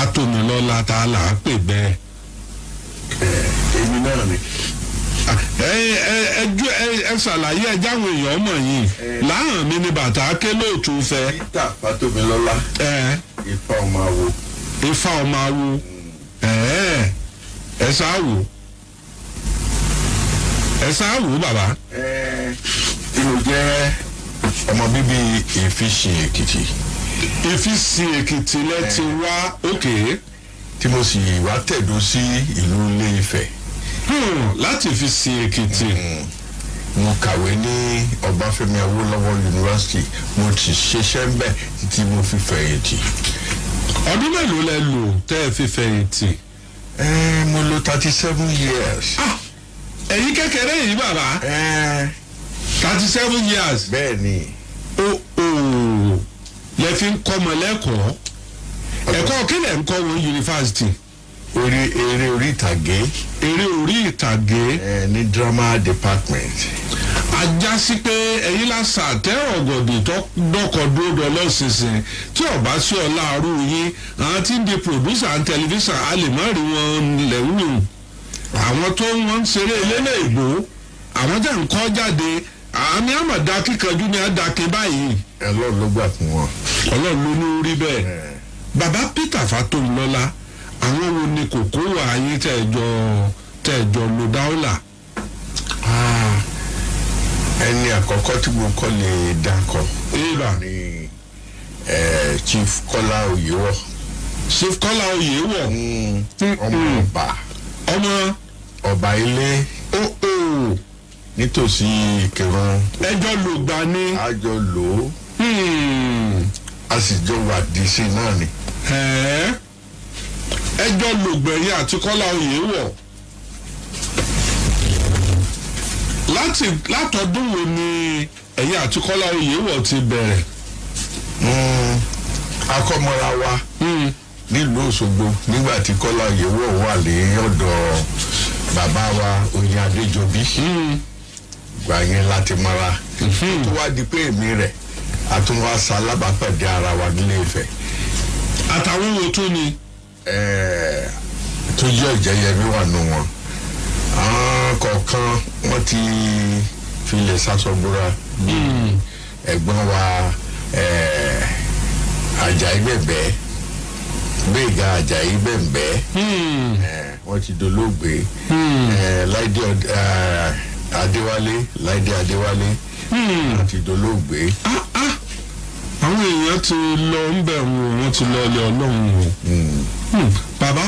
Fátómilọ́lá tá a là á pè bẹ́ẹ̀. Èmi náà ni. Ẹ ẹ ẹ ẹ ẹ ṣàlàyé, ẹ jáwọn èèyàn mọ̀ yìí. Láhàn mi ni bàtà ké lóòtú fẹ́. Peter Fátómilọ́lá, Ifá ọmọ awo. Ifá ọmọ awo. Ẹ ẹ ṣáà wò, ẹ ṣáà wò, bàbá. Ẹ tí mo jẹ́ ọmọ bíbí Ìfisìn Èkìtì. Ìfisìn Èkìtì lẹ ti wá, òkè. Tí mo sì wá tẹ̀dó sí ìlú Ilé Ifẹ̀. Láti Ìfisìn Èkìtì. Mo kàwé ní Ọbáfẹ́mi Awólọ́wọ̀ University, mo sì ṣiṣẹ́ ń bẹ̀ títí mo fi fẹ̀yìntì. Ọdún mélòó lẹ lò tẹ́ ẹ fi fẹ̀yìntì? Mo lò 37 years. Ah, ẹ̀yin kékeré yìí, bàbá, 37 years? Bẹ́ẹ̀ ni. O o lẹ fi ń kọ́mọ lẹ́kọ̀ọ́. Ẹ̀kọ́ kí lẹ̀ ń kọ́ wọn yunifásitì? Orí eré orí ìtàgé. Eré orí ìtàgé. Ní drama department. Ajá sí pé ẹ̀yin la sàtẹ́ ọ̀gọ̀dì tó dọ́kọ̀ dúró dọ́lọ́ sísìn tí ọba sí ọ̀la àrú yín, àwọn tí ń di producer and television, a lè má rí wọn lẹ́wù. Àwọn tó wọ́n ń ṣeré eléléègbó, àwọn tẹ̀ ń kọ́ jáde, àmì àmọ̀dá kíkanjú ni àdàkẹ́ báyìí. Ọlọ́run ló gbà fún wọn. Ọlọ́run ló ní orí bẹ́ẹ̀. Bàbá Peter Fátómilọ́lá, àwọn wo ni kòkó wà yín tẹ́ẹ̀jọ lò dáúlà? Ẹni àkọ́kọ́ tí mo kọ́ lè dákọ̀ Eva. ní Chief Kọ́lá Oyèwọ̀. Chief Kọ́lá Oyèwọ̀. Ọmọ ọba. Ọmọ ọba ilé ó ó nítòsí Ìkìrun. Ẹjọ́ lògbà ni. A jọ lò ó, a sì jọ wà dísì náà ni. Ẹ̀ẹ́, ẹjọ́ lògbẹ̀yìn àti Kọ́lá Oyèwọ̀. Láti látọdún wo ni ẹ̀yin àti Kọ́lá Oyèwọ̀ ti bẹ̀rẹ̀? Akọ́mọra wa nílùú Òṣogbo nígbà tí Kọ́lá Oyèwọ̀ wà ní ọ̀dọ̀ bàbá wa Oyin Adéjọbí. Gbà yẹn láti mọ́ra, tó wá di pé èmi rẹ̀ a tún wá ṣalábàápàdé ara wa nílé Ifẹ̀. Àtàwọn wo tún ni? Tó jẹ́ Ìjẹyẹmí wà nù wọn. Àwọn kọ̀ọ̀kan wọ́n ti filẹ̀ sásọ̀búra, ẹ̀gbọ́n wa Àjàyí Bẹ̀bẹ̀, Gbéga Àjàyí Bẹ̀bẹ̀, wọ́n ti dolóògbé. Láìdé Adéwálé, Láìdé Adéwálé, wọ́n ti dolóògbé. Ah, ah. Àwọn èèyàn ti lọ ń bẹ̀ wò, wọ́n ti lọ ilé Ọlọ́run wò. Bàbá,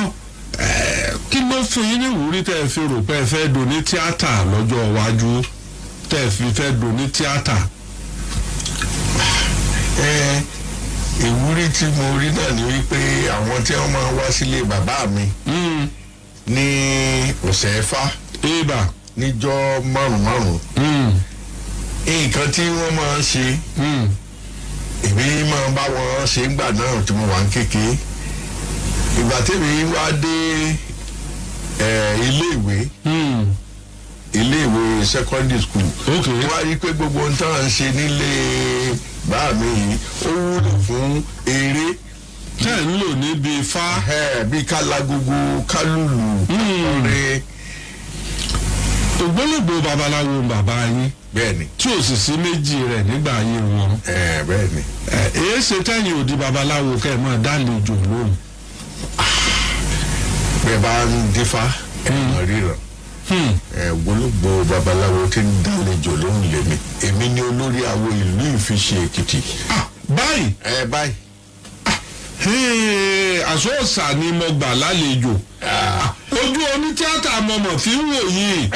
kí ló fún yín ní ìwúrí tẹ́ ẹ fi rò pé ẹ fẹ́ dùn ní tíátà lọ́jọ́ iwájú, tẹ́ ẹ fi fẹ́ dùn ní tíátà? Ìwúrí tí mo rí náà ni wípé àwọn tí wọ́n máa wá sílé bàbá mi ní ọ̀sẹ̀ ẹ̀fà Eba. níjọ́ márùn márùn, nǹkan tí wọ́n máa ń ṣe, èmi máa bá wọn ṣe ńgbà náà tí mo wà ń kékeré. Ìgbà tèmi wá dé iléèwé, iléèwé secondary school, wọ́n á rí i pé gbogbo ohun táwọn ń ṣe nílé bá mi yìí, ó wúlò fún eré. Tẹ́ ẹ̀ ń lò níbi ifá. Bí kálágogo, kálùlù, kọrin. Ògbólógbò babaláwo bàbá yín, Bẹ́ẹ̀ni. tí ò sì sí méjì rẹ̀ nígbà ayé wọn. Bẹ́ẹ̀ni. Èé ṣe tẹ́yìn òdi babaláwo kẹ́ ẹ̀ máa dálejò lóhùn? Bẹ́ẹ̀ bá ń dífá, ẹ̀ mọ̀ ríran. Ògbólógbò babaláwo tí ń dálejò lóhùn lèmi. Èmi ni olórí awo ìlú Ìfisìn Èkìtì. Ah, báyìí? Ẹ báyìí. Àsọ̀ọ̀sà ni mo gbà lálejò. Ojú onítíátà mo mọ̀ fi ń wò yìí.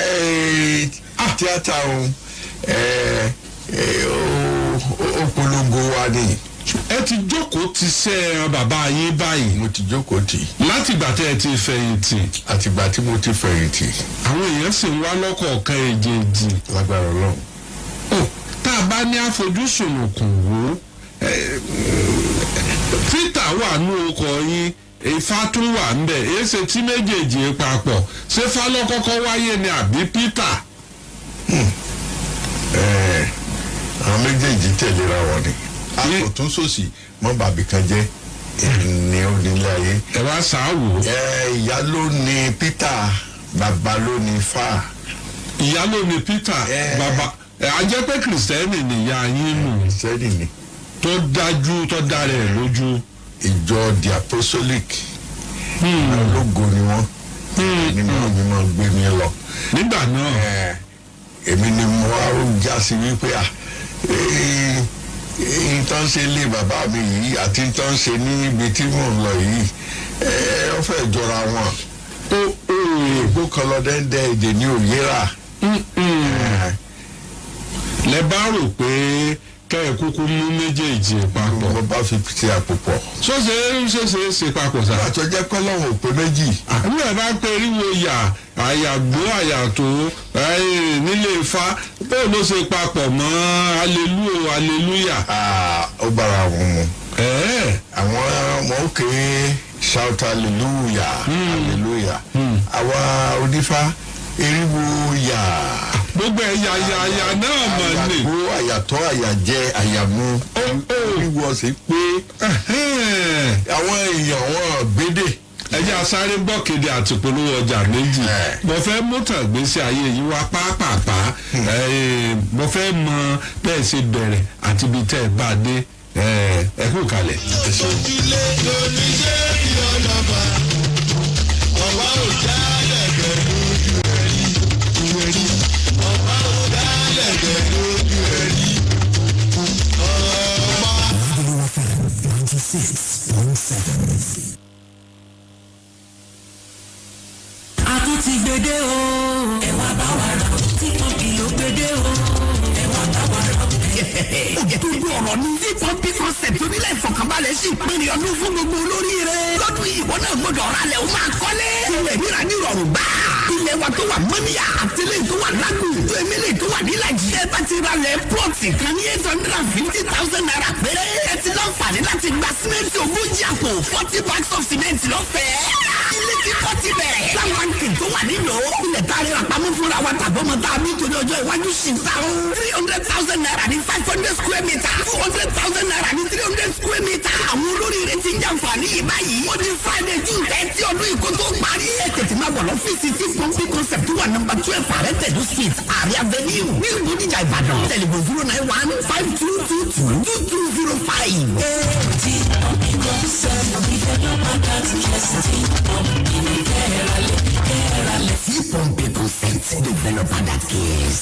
Tíátà òun ó polongo wa ni. Ẹ ti jókòó ti sẹ́ ẹran bàbá yín báyìí? Mo ti jókòó tì. Látìgbà tẹ́ ẹ ti fẹ̀yìntì? Àtìgbà tí mo ti fẹ̀yìntì. Àwọn èèyàn sì ń wá lọ́kọ̀ọ̀kan èjèèjì? Lágbára Ọlọ́run. Ó tá a bá ní àfojúsùn kùn wò ó, Peter wà ní ọkọ̀ yín, Ifá tún wà ń bẹ̀. Èsè tí méjèèjì papọ̀, ṣé fálọ́ kọ́kọ́ wáyé ni àbí Peter? Àwọn méjèèjì tẹ̀léra wọn ni. A kò tún sòsì mọ́ bàbí kan jẹ́. Ní onílé ayé. Ẹ wá sáwò. Ẹ ìyá ló ní Peter, bàbá ló ní Fá. Ìyá ló ní Peter. Bàbá ẹ a jẹ́ pé Kìrìsìtẹ́nì nìyá yín nù. Sẹ́ni ni. Tó dájú, tó dára ẹ̀ lójú. Ìjọ The Apostolic, ológo ni wọ́n nínú mi máa gbé mi lọ. Nígbà náà. Èmi ni mo wá já sí wípé à nǹkan ṣe lé bàbá mi yìí àti nǹkan ṣe níbi tí mò ń lọ yìí, ó fẹ́ jọra wọn. Ó ó. Ìgbó kan lọ dẹ́ndẹ́, èdè ní òyìnbá. Lẹ bá rò pé kẹ́ ẹ kúkú mú méjèèjì papọ̀. Mo bá fi ṣe àpò pọ̀. Ṣóṣe ṣeéṣe ṣe papọ̀ sá. Àtọ́jẹ́ kọ́lọ́hún ò pé méjì. Àbúrò ẹ̀ bá pé eriwo yà àyàgbó àyàtó nílé Ifá, bóun ló ṣe papọ̀ mọ́ alelu o aleluya? Ah, ó bára wọn mu. Àwọn wọn ó ké shout hallelujah hallelujah, àwa onífá eriwo yà. Gbogbo ẹ̀ yàyàyà náà mọ̀ ní. Àyàgbó, àyàtọ̀, àyàjẹ, àyàmú, eriwo ọ̀sẹ̀ pé àwọn èèyàn wọn gbédè. Ẹ jẹ́ a sáré gbọ́ kéde àti polówó ọjà méjì. Mo fẹ́ mú tàn gbèsè ayé yìí wá pápápá. Mo fẹ́ mọ bẹ́ẹ̀ ṣe bẹ̀rẹ̀ àti ibi tẹ́ ẹ bá dé. Ẹ kú kalẹ̀. Ojúlé oníṣẹ́ bí ọlọ́ba ọba ò jálẹ̀gẹ̀ lójú ẹ̀rí ẹ̀rí, ọba ò jálẹ̀gẹ̀ lójú ẹ̀rí ọba. FM 96.7. A tún ti gbede o. Ẹ wá bá wa rà, tí pọ́ǹpì ló gbede o. Ẹ wá bá wa rà. Ògèdè ọ̀rọ̀ ní tí Pọ́ńpì Concept onílẹ̀ ìfọ̀kànbalẹ̀ sì pinnu ọdún fún gbogbo olóríire. Lọ́dún yìí, ìwọ náà gbọ́dọ̀ ra lẹ̀, ó máa kọ́lé. Ilẹ̀ ríra ní ìrọ̀rùn gbà. Ilẹ̀ wa tó wà Mọ́níyà àtẹlẹ́ tó wà Lágùn tó emele tó wà nílàjì. Ẹ bá ti ra lẹ̀ plọ̀tì kan ní ₦850,000 péré, ẹ ti láǹfààní láti gba símẹ́ǹtì 40 àpò, 40 bags of cement lọ́fẹ̀ẹ́. Ilé kíkọ́ ti bẹ̀rẹ̀. Láǹfààní tó wà nílò. Ilẹ̀ tá a rí rapamọ́ fúnra wa tàbí ọmọ tá a bí torí ọjọ́ iwájú sì ń ta o. ₦300,000 ní 500 square meter. ₦200,000 ní 300 square meter. Àwọn olóríire ti ń jàǹfààní yìí báyìí. Ó di Friday, June 30 ọdún yìí kó tó parí. Ẹ tètè máa bọ̀ lọ́fíìsì tí Pọ́ńpì Concept wà number 12 Àrẹ Tẹ̀dó Street, Àrẹ Avenue, ní Bódìjà, Ìbàdàn. Telephone 09152222205. Tí Pọ́ǹpì Concept, developer that cares. Tí Pọ́ǹpì ní kẹ́ẹ̀rálẹ̀ kẹ́ẹ̀rálẹ̀. Tí Pọ́ńpì Concept, developer that cares.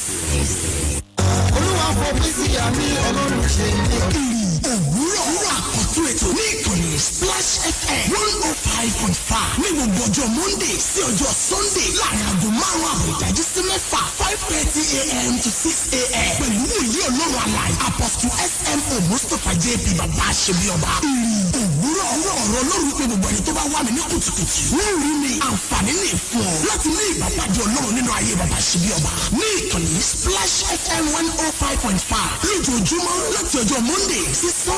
Olúwa fọpẹ́ sí àmì Ọlọ́run ṣe ní ọ. Òwúrọ̀ àkọ́tún ètò ní ìkànnì Splash FM 105.5 ní gbogbo ọjọ́ Monday sí ọjọ́ Sunday láàrin aago 5:30 ìdájí sí 6:00, 5:30 a.m. to 6 a.m., pẹ̀lú wòlíì Ọlọ́run àlàyé, Apostle S.M.O. Mustapha J.P., bàbá àṣebíọba. Òwúrọ̀ ọ̀rọ̀ Ọlọ́run pé gbogbo ẹni tó bá wà mí ní kùtùkùtù wọ́n rí mi. Àǹfààní ní fún ọ láti ní ìbápàdé Ọlọ́run nínú ayé bàbá àṣebíọba ní ìkànnì Splash FM 105.5 lójoojúmọ́ láti ọjọ́ Monday sí Sunday.